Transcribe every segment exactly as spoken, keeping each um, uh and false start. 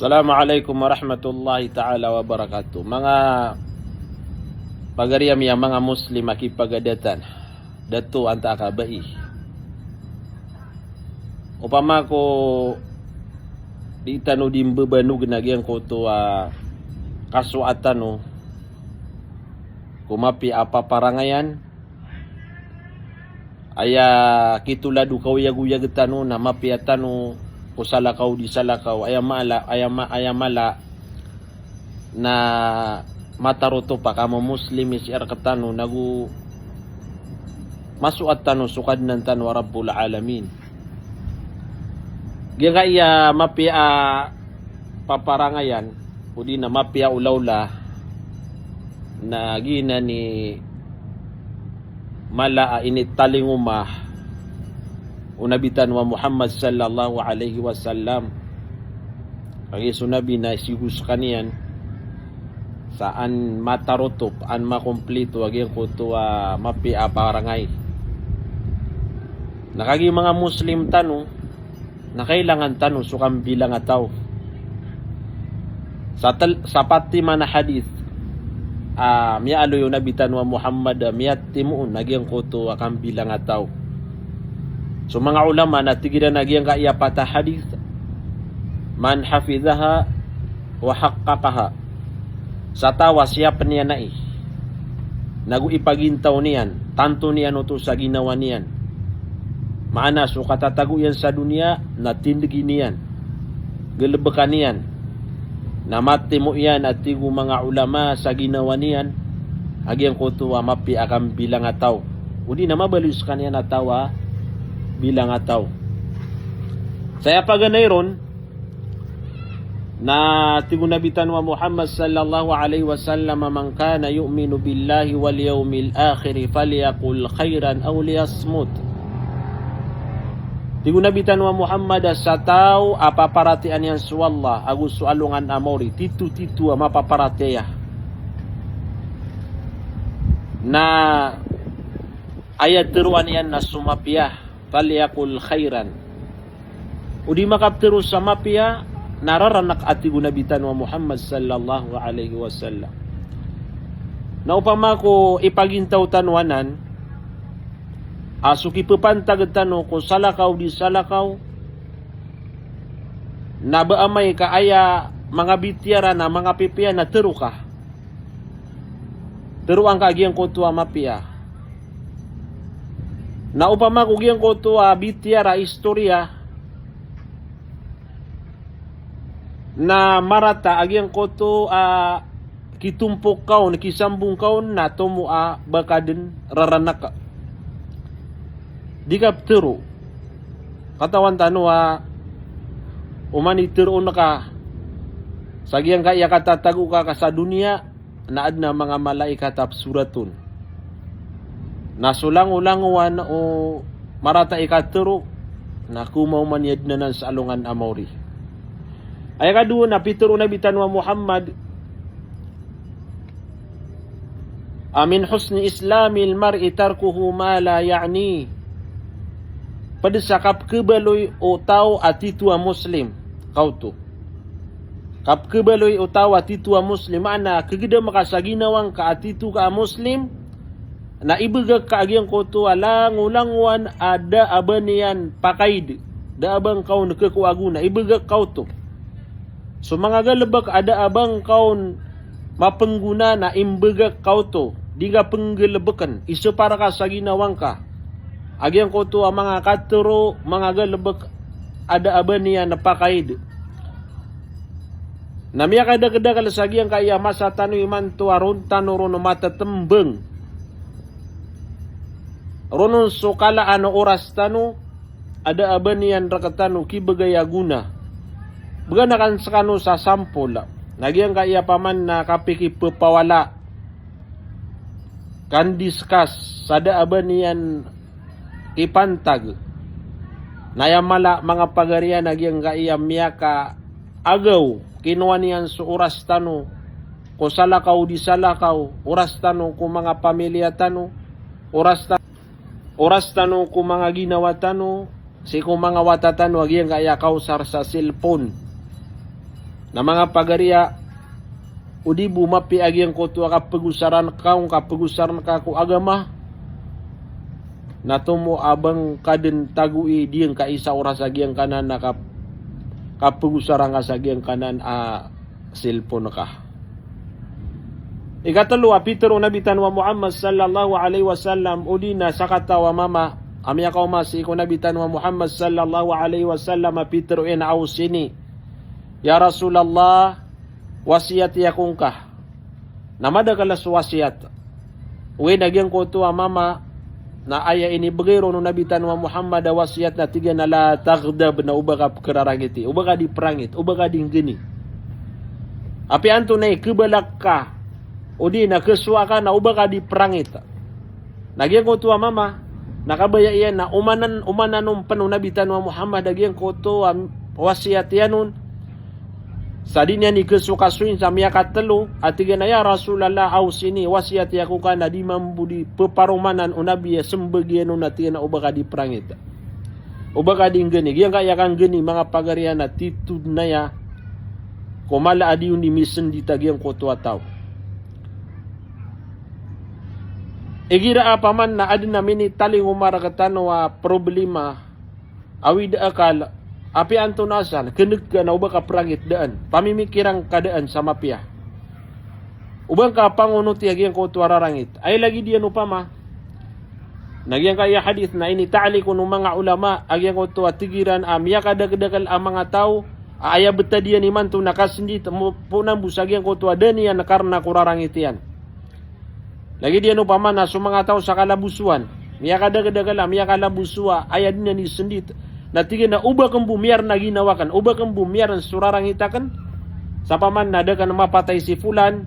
Assalamu alaikum warahmatullahi ta'ala wabarakatuh. Manga pagari ami a manga Muslim a kipagadatan, dato antaa ka bai. Opama ko di tano di mbebanog na giyangkoto a kasoat tano ko mapiya a paparangayan, aya kitolad o kaoyagoyag tano na mapiya tano ko salakaw di salakaw, aya mala, aya ma-, aya mala na matarotop a kamomuslim i sii rktano, nago masoat tano so Kadnan tano a Rabbul Alamin. Giyangkaya mapiya a paparangayan, odi na mapiya a olaola, na giyanan i mala a initalingoma o Nabi tano a Muhammad sallallahu alaihi wasallam. Kagiya so Nabi na isigo skaniyan sa an matarotop, an makomplito a giyangkoto a mapiya a parangay. Na kagiya manga Muslim tano, na kailangan tano so kambilangataw. Sa tel-, sa pat timan a hadith a miyaaloy o Nabi tano a Muhammad a miyatimo on a giyangkoto a kambilangataw. So manga ulama na tig iran a giyangkaya pat a hadith, "Man hafidhaha wa haqqaqaha." Sa taw a siyapn iyan ai, nago ipagintaw niyan, tanto niyan oto sa ginawa niyan. Maana so katatago iyan sa doniya na tindgi niyan, galbka niyan, na matimo iyan a tig o manga ulama sa ginawa niyan a giyangkoto a mapiya a kambilangataw, odi na mabaloy skaniyan a taw a bilangataw. Sa aya paganay ron, na tig o Nabi tano a Muhammad sallallahu alaihi wasallam, "Man kana yu'minu billahi wal yawmil akhir falyaqul khairan aw liyasmut." Tig o Nabi tano a Muhammad a sa taw a paparatiyayaan iyan so Allah ago so alongan a maori, tito-tito a mapaparatiyaya, na aya tharoan iyan na so mapiya, "Falyaqul khairan." Odi makaptharo sa mapiya, na raranak a tig o Nabi tano a Muhammad sallallahu alaihi wasallam. Na opama ko ipagintaw tano anan a so kipapantag tano ko salakaw di salakaw, na ba amay ka aya manga bitiyara na manga pipiya na tharo ka, tharoan ka a giyangkoto a mapiya. Na opama ko giyangkoto a bitiyara, istoriya, na marata a giyangkoto a kitompok ka on, kisambong ka on, na tomo a ba ka dn raranak. Di ka ptharo. Katawan tano a oman i tharoon ka sa giyangkaya katatago ka ka sa doniya, na adn a manga malaikat a psorat on. Na so langolangowan o marata i katharo, na komaoma niyan dn anan sa alongan a maori. Aya kadowa na pitharo o Nabi tano a Muhammad a, "Min husni islamil mar'i tarkuhu ma la ya'ni." Pd sa kapkhabaloy o taw a tito a Muslim ka oto. Kapkhabaloy o taw a tito a Muslim, maana kagdam ka sa ginawang ka a tito ka a Muslim, na ibgak ka a giyangkoto a langolangowan a da a ba niyan pakaid, da a ba ngka on khakowa gona, ibgak ka oto. So manga galbk a da a ba ngka on mapnggona na imbgak ka oto, di ngka pnggalbkn, isapar ka sa ginawang ka a giyangkoto a manga katharo, manga galbk a da a ba niyan pakaid. Na miyakadakdakl sa giyangkaya masa tano imanto a ron tano ron matatmbang. Ron on so kalaan o oras tano a da a ba niyan rktano kibgay a gona. Bgan akn skano sa sampol. Na giyangkaya paman na kapikipphawala, kan-discuss sa da a ba niyan ipantag. Na aya mala, manga pagariya, na giyangkaya miyakaagaw, kinowa niyan so oras tano ko salakaw di salakaw, oras tano ko manga pamilya tano, oras ta-, oras tano ko manga ginawa tano, sii ko manga wata tano a giyangkaya kaosar sa cellphone. Na manga pagariya, o di bo mapiya a giyangkoto a kapegosaran ka, o kapegosaran ka ko agama, na tomo a ba ngka den tagoi, di ngka isa oras a giyangkanan a kap-, kapegosaran ka sa giyangkanan a cellphone ka. Ikatelo a pitero o Nabi tano a Muhammad sallallahu alaihi wasallam, o di na sakataw a mama a miyakaoma sii ko Nabi tano a Muhammad sallallahu alaihi wasallam a pitero iyan a awsini, "Ya Rasulullah, wasiyati ako ngka." Na madakel so wasiyat. Oway, na giyangkoto a mama, na aya inibegay ron o Nabi tano a Muhammad a wasiyat na tig iyan a, "La taghdab," na o ba ka pekerarangiti, o ba ka di perangit, o ba ka di nggeni. Apiya antonaa i kebalak ka, o di na kesowa ka, na o ba ka di perangit. Na giyangkoto a mama, na kabaya iyan na omanan, omanan on pen o Nabi tano a Muhammad a giyangkoto a wasiyat iyan on. Sa di niyan ikesokasoin sa miyakatelo, a tig iyan a, "Ya Rasulullah, awsini, wasiyati ako ka," na di mambo di peparomanan o Nabi a sembag iyan on a tig iyan a o ba ka di perangit, o ba ka di nggeni. Giyangkaya kanggeni, manga pagariya, na titho den aya ko mala a di on di misendit a giyangkoto a taw. Igira a paman na aden a minitalingoma rektano a problema, awid a akal, apiya antonaa san, keneg ka na o ba ka perangit, daan. Pamimikiran ka daan sa mapiya. O ba ngka pangonoti a giyangkoto a rarangit. Aya lagid iyan opama, na giyangkaya hadith na inita'liq on o manga ulama a giyangkoto a tig iran a miyakadakeldakel a manga taw a aya betad iyan imanto na kasendit, mo-, poon mambo sa giyangkoto a da niyan karna ko rarangit iyan. Lagid iyan opama na so manga taw sa kalabosowan, miyakadakeldakel a miyakalabosowa, aya di niyan isendit. Na tig iyan a o ba ken bo miyaren a ginawa aken, o ba ken bo miyaren so rarangit aken. Sa paman na da ken mapatay si fulan,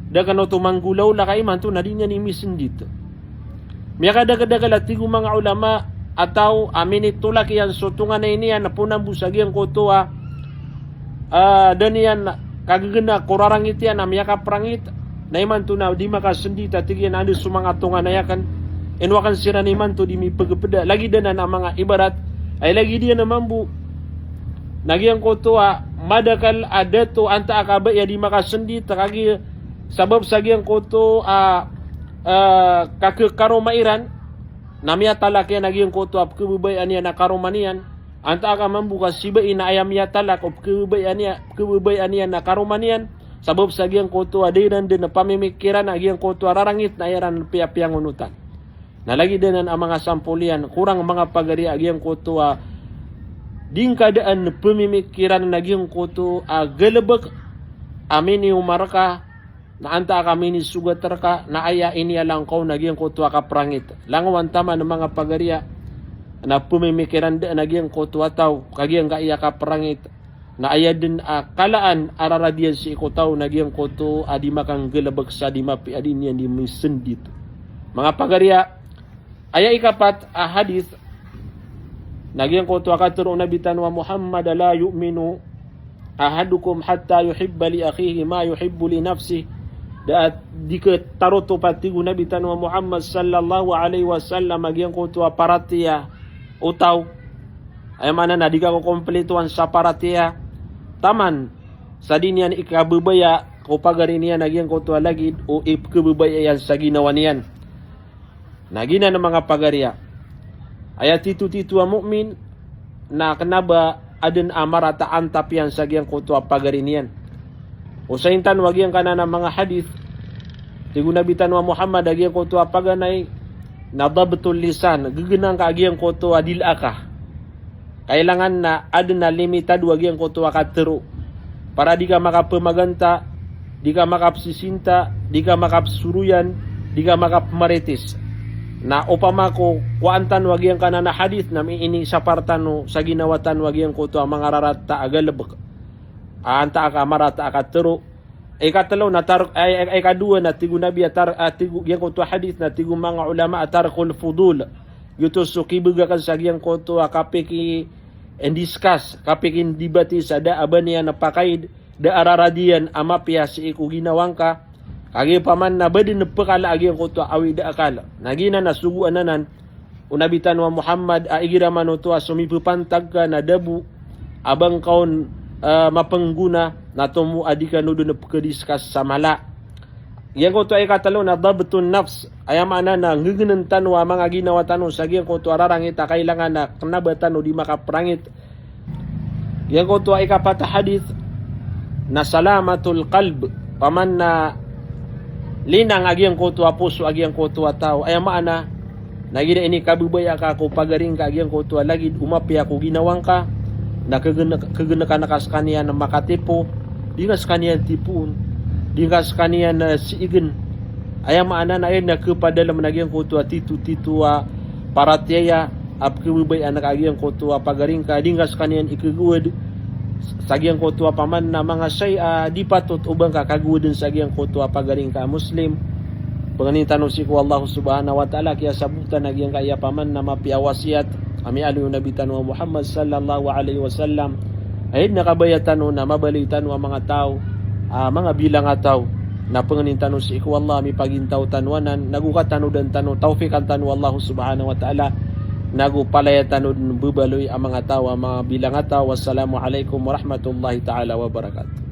da ken oto manggolaola ka imanto na di niyan imisendit. Miyakadakeldakel a tig o manga ulama a taw a minitolak iyan so tonganay niyan, poon mambo sa giyangkoto a, ah, da niyan kagegena ko rarangit iyan a miyakaperangit, na imanto na di makasendit a tig iyan a anda so manga tonganay aken. Ino aken siran imanto di mipegepeda. Lagid anan a manga ibarat, ay lagid iyan a mambo na giyangkoto a madakel a dato antaa ka ba iya di makasendit, kagiya sabap sa giyangkoto a, ah, kakekaroma iran, na miyatalak iyan a giyangkoto a pekebabayaan iyan a karoma niyan. Antaa ka mambo ka si bai na aya miyatalak o pekebabayaan iyan, pekebabayaan iyan a karoma niyan. Sabap sa giyangkoto a da iran den pamimikiran a giyangkoto a rarangit na aya ran piyapiyangonotan. Na lagid anan a manga sampol iyan, korang manga pagari a giyangkoto a di ngka daan pemimikiran a giyangkoto a galebek a minioma reka, na antaa ka minisogat reka, na aya iniyalang ka on a giyangkoto a kaperangit. Langowan taman manga pagari a, na pemimikiran daan a giyangkoto a taw, ka giyangkaya kaperangit. Na aya den a kalaan a rarad iyan sii ko taw na giyangkoto a di makanggalebek sa di mapiya a di niyan di misendit. Manga pagari a, aya ikapat a hadith, na giyangkoto a katero o Nabi tano a Muhammad a, "La yu'minu ahadukum hatta yuhibba li akhihi ma yuhibbu li nafsih." Da a di ketarotop a tig o Nabi tano a Muhammad sallallahu alaihi wasallam a giyangkoto a paratiyaya o taw. Aya maana na di ka kokomplitoan sa paratiyaya taman sa di niyan ikabebaya ko pagari niyan a giyangkoto a lagid o ipekebebaya iyan sa ginawa niyan. Na giyanan manga pagari a, aya titotito a mu'min na kena ba aden a marata a antap iyan sa giyangkoto a pagari niyan. Osayin tano a giyangkanan a manga hadith, tig o Nabi tano a Muhammad a giyangkoto a paganay na dabtul lisan, gegenang ka a giyangkoto a dila ka. Kailangan na aden a limitado a giyangkoto a katero. Para di ka makapemaganta, di ka makapesisinta, di ka makapesoroyan, di ka makapemaritis. Na opama ko kowaan tano a giyangkanan a hadith na mi-, inisapar tano sa ginawa tano a giyangkoto a manga rarata a galebek. Antaa ka marata a katero. Ikatelo na tar-, ay, ay, ikadowa na tig o Nabi a tar-, a tig o, giyangkoto a hadith na tig o manga ulama a tarkul fudul. Giyoto so kibeg aken sa giyangkoto a kapiki-discuss, kapikidebati sa da a ba niyan a pakaid, da a rarad iyan a mapiya sii ko ginawa ngka. Kagiya paman na ba den pekala a giyangkoto a awid a akal. Na giyanan a sogoan anan o Nabi tano a Muhammad a igira manoto a somipepantag ka na da bo a ba ngka on ah, mapenggona, na tomo a di kano den pekadiskas sa mala. Giyangkoto a ikatelo na dabtun nafs, aya maana na ngegenen tano a manga ginawa tano sa giyangkoto a rarangit a kailangan a kena ba tano di makaperangit. Giyangkoto a ikapat a hadith na salamatul qalb, paman na linang a giyangkoto a poso a giyangkoto a taw. Aya maana na igira inikabebaya ka ko pagaring ka a giyangkoto a lagid o mapiya ko ginawa ngka, na kegen-, kegenekan ka sekaniyan makatipo, di ngka sekaniyan tipoon, di ngka sekaniyan, eh, siegen. Aya maana na aya na kepadalem na giyangkoto a tito-tito a paratiyaya, a pekebabayaan ka a giyangkoto a pagaring ka, di ngka sekaniyan ikegowed sa giyangkoto a paman na manga shay a di patot o ba ngka kagoweden sa giyangkoto a pagaring ka a Muslim. Pengenin tano sii ko Allah Subhanahu wa Ta'ala, kiyasabotan a giyangkaya paman na mapiya a wasiyat a miyaaloy o Nabi tano a Muhammad sallallahu alaihi wasallam. Aya den a kabaya tano na mabaloy tano a manga taw, ah, manga bilangataw. Na pengenin tano sii ko Allah a mipagintaw tano anan, nago katanodan tano, tawfiqan tano o Allah Subhanahu wa Ta'ala, nago palaya tano den bebaloy a manga taw a manga bilangataw. Wassalamu alaikum warahmatullahi ta'ala wabarakatuh.